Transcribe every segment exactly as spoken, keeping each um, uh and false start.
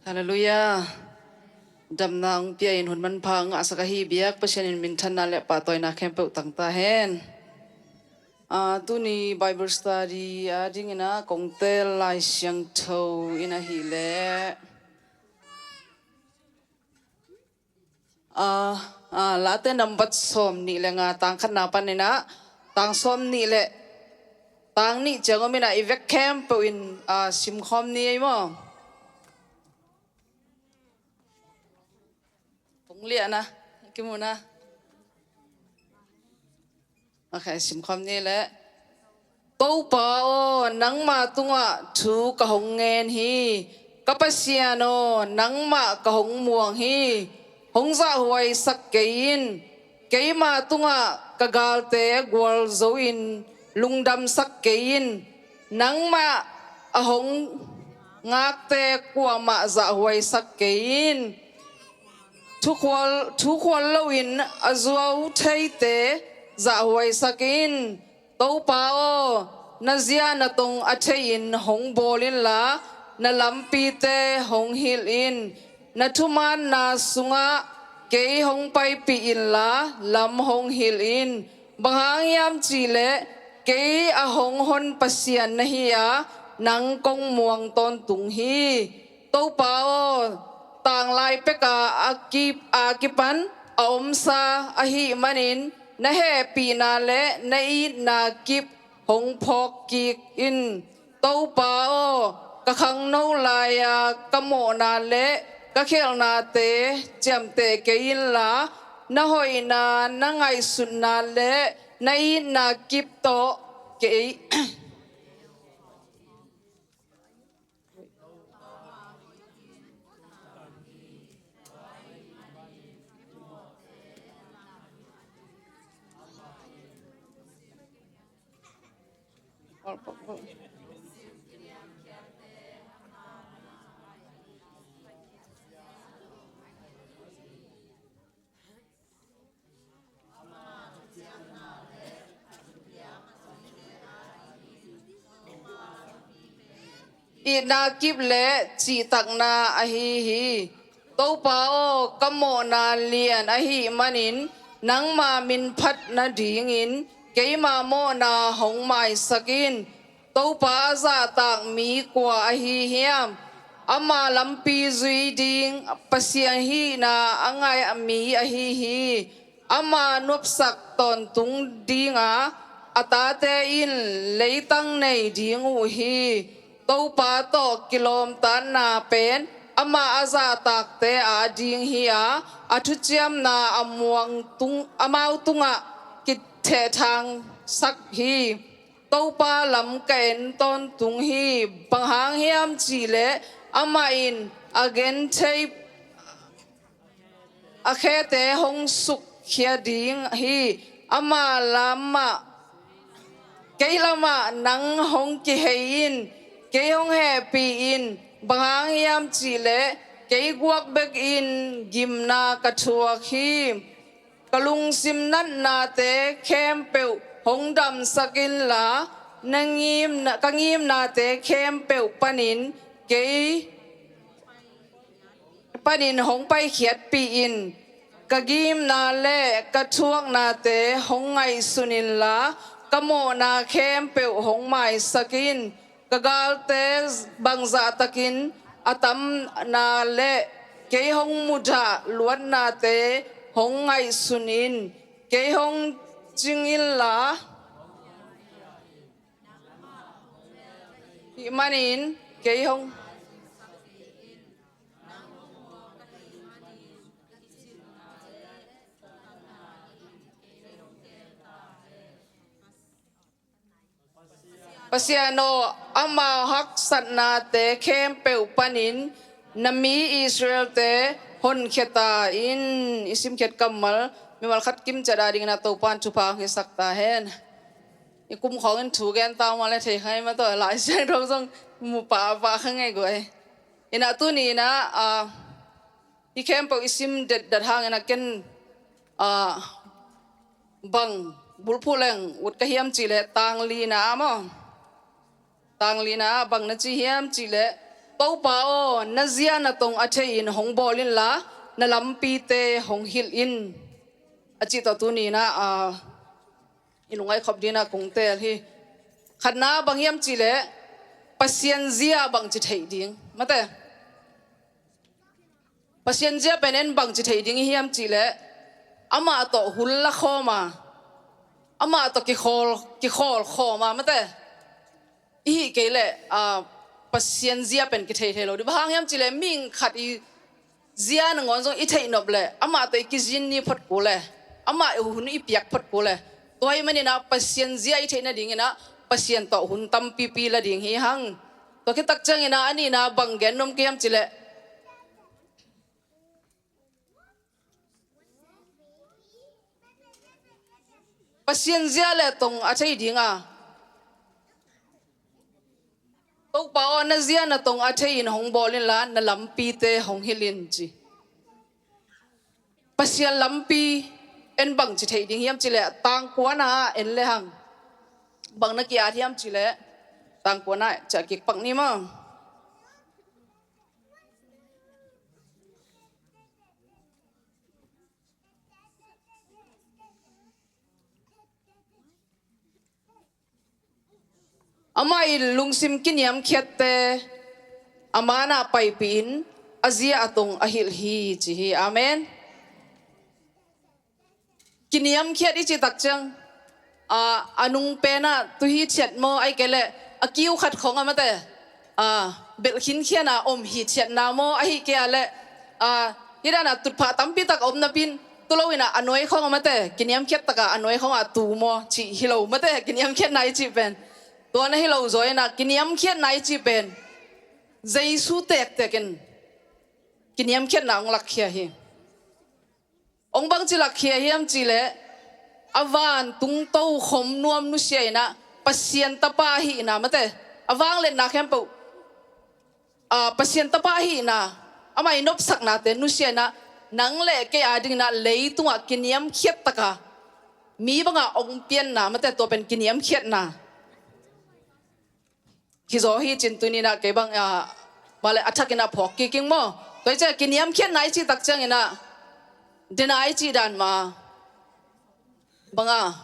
Halleluiah. Damna hong pia in hun manpha hong ngahsak ahi biak Pasian in minthanna le pahtawina khempeuh tang ta hen. Ah, tuni Bible study a dingin ah kong tel Lai Siangtho in ahih leh, ah, ah, Late nambat sawm nih le nga, tang khatna panin ah tang sawm nih le tang nih ciang om in ah, i vek khempeuh in, ah, simkhawm ni ei maw? Pung liahna kimu na. Ok, simkhawm ni le. Topa aw, nangma tungah thu ka hong ngen hi. Ka Pasian aw, nangmah ka hong muang hi. Hong zahhuaisak kei in. Keima tungah ka galte gualzo in lungdamsak kei in. Nangmah a hong ngakte kuamah zahhuaisak kei in. Thukhual, thukhual loin a zuau theite zahhuaisak in. Topa aw, na zia na tong a thei-in hong bawl inla, na lampite hong hilh in. Na thumaanna sungah kei hong paipih inla, lam hong hilh in. Bang hang hiam cihleh kei a hong hon Pasian na hi a, nang kong muang tawntung hi. Topa aw, tanglai peka a kip, a kipan a omsa ahih manin na hehpihna le na itna kip hong phawk kik in. Topa aw, ka khangno lai-a ka mawhna le ka khelhnate ciamteh kei inla, na hoihna, na ngaihsutna le na itna kip tawh kei itna kip le cihtakna ahi hi. Topa aw, ka mawhna lian ahih manin nangma min phat nadingin keima mawhna hong maisak in. Topa a zahtak mi kua ahi hiam? Ama lampi zui ding, Pasian hihna a ngaih mi ahi hi. Ama nuamsak tawntung dinga a tate in leitang nei ding uh hi. Topa tawh kilawmtatna pen ama a zahtakte ading hi a, a thuciamna a muang tung, amau tungah kithehthangsak hi. Topa lam ka en tawntung hi. Bang hang hiam cihleh amah in a genthei a khete hong sukkhia ding hi. Ama lamah, kei lamah nang hong kihei in, kei hong hehpih in. Bang hang hiam cihleh kei guak bekin gimna ka thuak hi. Ka lungsim natnate khempeuh hong damsak inla, na ngimna, ka ngimnate khempeuh panin kei panin hong paikhiatpih in. Ka gimna le ka thuaknate hong ngaihsun inla, ka mawhna khempeuh hong maisak in. Ka galte bangzahtakin a tamna le kei hong mudah luatnate hong ngaihsun in. Kei hong cing inla, hih manin kei hong Pasian aw, amau haksatnate khempeuh panin na mi Israel-te honkhia ta in. I simkhiat kammal mimal khat kimciat adingin a Topa'n thupha hong hisak ta hen. I kum khawngin thu gen ta mah le thei kha ngei mah tawh, Lai Siangtho zong mu pahpah kha ngei guai. Inah tuni inah, ah, hih khempeuh i sim detdet hangin a ken, ah, bang bulphuh leng ut ka hiam cihleh tang lina ah maw? Tang lina ah bang na ci hiam cihleh Topa aw, na zia na tong a thei-in hong bawl inla, na lampite hong hilh in. A cih tawh tuni-in ah, i lungngaih khop dingin ah kong teel hi. Khatna bang hiam cihleh, Pasian zia bangci theih ding. Mate. Pasian zia pen en bangci theih ding i hiam cihleh, amah tawh hun la khawm a, amah tawh kikhawl, kikhawl khawm a, mate. I hih kei leh, ah, Pasian zia pen kithei thei lo ding. Bang hang hiam cihleh, mihing khat i zia nangawn zong i theih nop leh, amah tawh i kizin ni phot kul leh, amah i hun i piak phot kul leh. Tua ahih manin ah Pasian zia i theih nadingin ah, Pasian tawh hun tampipi la ding hi hang. Tua khit tak ciangin ah, a nihna bang gen nuam ka hiam cihleh, Pasian zia le tong a thei ding a. Topa aw, na zia na tong a thei-in hong bawl inla, na lampite hong hilh in ci. Pasian lampi en bangci theih ding hiam cihleh, tangkuana en le hang. Bang na ki-at hiam cihleh, tangkuana ciah kik pak ni maw. Amah in lungsim kiniamkhiatte a man ah paipih in, a zia a tong a hilh hi ci hi. Amen. Kiniamkhiat i cih tak ciang, a, a nung pen ah tu hithiat maw, ahih kei leh a kiu khat khong ah mate, a, belh khinkhian a om hithiatna maw, ahih kei a leh, a, hih dan a tutphah tampi tak om napi-in, tu lo-in ah a nuai khong ah mate, kiniamkhiat tak a a nuai khong ah tu maw, cih hi lo mate, kiniamkhiatna i cih pen. Tua na hi lo zaw-in ah, kiniamkhiatna i cih pen Jesu tektek in kiniamkhiatna hong lakkhia hi. Hong bangci lakkhia hiam cihleh, a vantung tokhom nuam nusia-in ah, Pasian tapa ahihna mate, a vangliatna khempeuh, a, Pasian tapa ahihna, amah i nopsaknate nusia-in ah, nang le kei adingin ah leitungah kiniamkhiat tak a mi bang a hong pianna mate, tua pen kiniamkhiatna hi zaw hi cin. Tuni-in ah kei bang, a, mah leh a thakin ah phawk kik ing maw. Tua hi ciang kiniamkhiatna i cih tak ciangin ah, dena i cih dan mah bang a,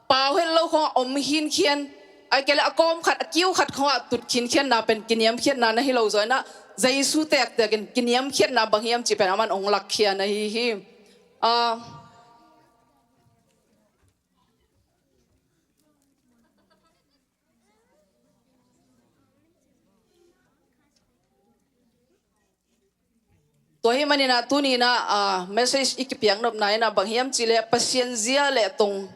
pau het lo khong ah om khinkhian, ahih kei leh a kawm khat, a kiu khat khong ah tut khinkhianna pen kiniamkhiatna na hi lo zaw-in ah, Jesu tektek in kiniamkhiatna bang hiam cih pen aman hong lakkhia na hi hi. A, tua ahih manin ah tuni-in ah, a, message i kipiak nopna in ah bang hiam cihleh, Pasian zia le tong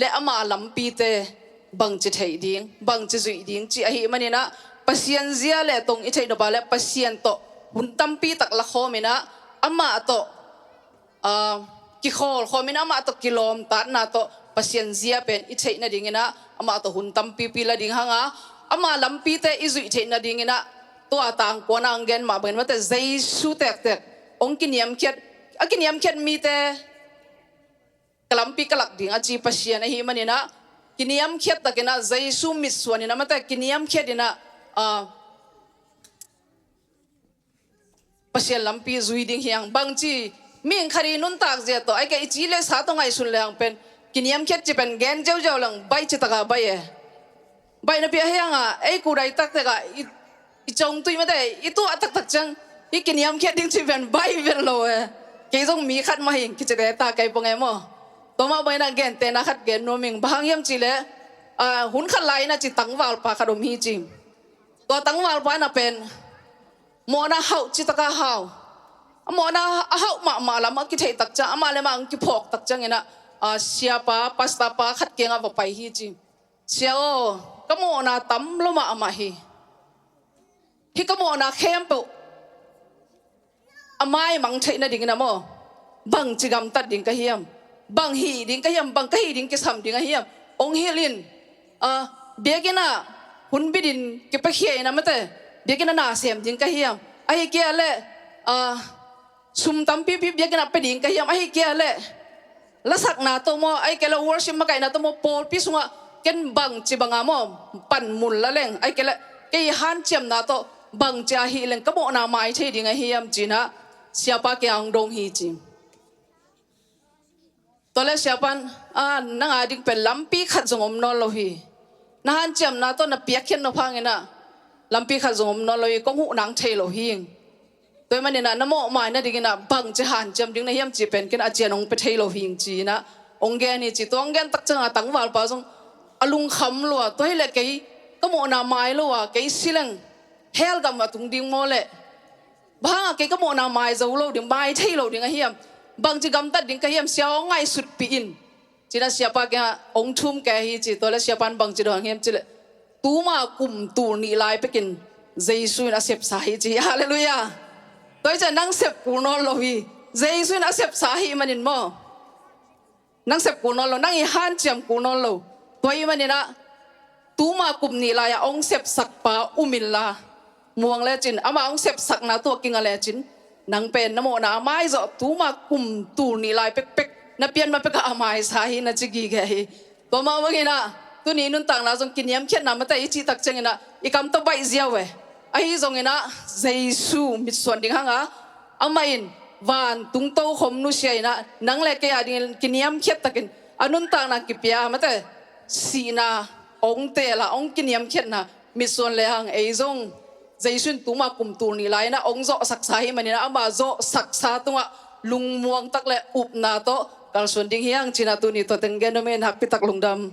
le ama lampite bangci theih ding, bangci zuih ding cih ahih manin ah, Pasian zia le tong i theih nop a leh Pasian tawh hun tampi tak lakhawm-in ah, amah tawh a, kikhawlkhawm-in amah tawh kilawmtatna tawh Pasian zia pen i theih nadingin ah, amah tawh hun tampipi la ding hang a, ama lampite i zuih theih nadingin ah, tua tangkuana hong gen mah bangin mate, Jesu tektek hong kiniamkhiat, a kiniamkhiat mite ka lampi ka lak ding a ci Pasian ahih manin ah, kiniamkhiat takin ah, Jesu mitsuanin ah mate, kiniamkhiatin ah, a, Pasian lampi zui ding hi hang. Bangci, mihing khat i nuntak zia tawh, ahih kei leh i ci le sa tawh ngaihsun le hang pen, kiniamkhiat cih pen gen ziauziau leng baih cih tak a baih e. Baih napi ahih hang a, ei kudai taktak a i, i congtui mate, i tuah taktak ciang, i kiniamkhiat ding cih pen baih vet lo e. Kei zong mi khat mah hi ing, kici teh ta kei pong e maw. Tua mah bangin ah gentehna khat gen nuam ing, bang hang hiam cihleh, a, hun khat lai-in ah ci tangvalpa khat om hi ci. Tua tangvalpa in ah pen mawhna hauh cih tak a hau. A mawhna a hauh mahmah lam a kitheih tak ciang, amah le amah hong kiphawk tak ciangin ah, a, siapa, pastor pa khat kiangah va pai hi ci. Sia aw, ka mawhna tam lua mahmah hi. Hih ka mawhna khempeuh a maimang theih nadingin ah maw, bangci gamtat ding ka hiam, bang hih ding ka hiam, bang ka hih ding kisam ding a hiam, hong hilh in. A, biakinn ah hun bitin kipiakhia-in ah mate, biakinn ah na sem ding ka hiam, ahih kei leh, a, sum tampipi biakinn ah pia ding ka hiam, ahih kei leh lasakna tawh maw, ahih kei leh worship makaihna tawh maw, pawlpi sungah ken bangci banga maw, panmun la leng, ahih kei leh kei hanciamna tawh bangci a hih leng ka mawhna mai thei ding ahi hiam ci-in ah siapa kiang hong dong hi ci. Tua leh siapa'n, a, nang a ding pen lampi khat zong om nawn lo hi. Na hanciamna tawh na piakkhiat nop hangin ah lampi khat zong om nawn lo hi, kong huh nang thei lo hi. Tua ahih manin ah na mawh mai nadingin ah bangci hanciam ding na hiam cih pen ken a ciang hong pia thei lo hi ci-in ah hong gen hi ci. Tua hong gen tak ciangin a tangvalpa zong a lungkham lua, tua hi leh kei ka mawhna mai lo a, kei si leng hell gam a tung ding maw leh? Bang hangin kei ka mawhna mai zo lo ding, mai thei lo ding ahi hiam? Bangci gamtat ding ka hiam, sia hong ngaihsutpih in. Ci-in ah siapa kiangah hong thum kei hi ci. Tua leh siapa'n bangci dawng hiam cih leh, tuma kum tul nih lai pekin Jesu in a sepsa hi ci. Halleluiah. Tua hi ciang nang sep kul nawn lo hi. Jesu in a sepsa ahih manin maw. Nang sep kul nawn lo, nang i hanciam kul nawn lo. Tua ahih manin ah tuma kum nih lai-a hong sepsakpa um inla, muang lecin, ama hong sepsakna tawh kinga lecin, nang pen na mawhna a mai zawh, tuma kum tul nih lai pekpek na pian ma pekah a maisa hi, na ci gige hi. Tua mah bangin ah tuni nuntakna zong kiniamkhiatna mate i cih tak ciangin ah i kam tawh baih ziau e. Ahi zongin ah Jesu mitsuan ding hang a, amah in vantung tokhom nusia in ah nang leh kei a dingin kiniamkhiat takin a nuntakna kipia mate, sihna hong teel a hong kiniamkhiatna mitsuan lehang ei zong Jesu in tuma kum tul nih lai-in ah hong zawhsaksa ahih manin ah ama zawhsaksa tungah lungmuang tak leh upna tawh kalsuan ding hi hang ci-in ah tuni tua teng gen nuam ing. Nakpi tak lungdam.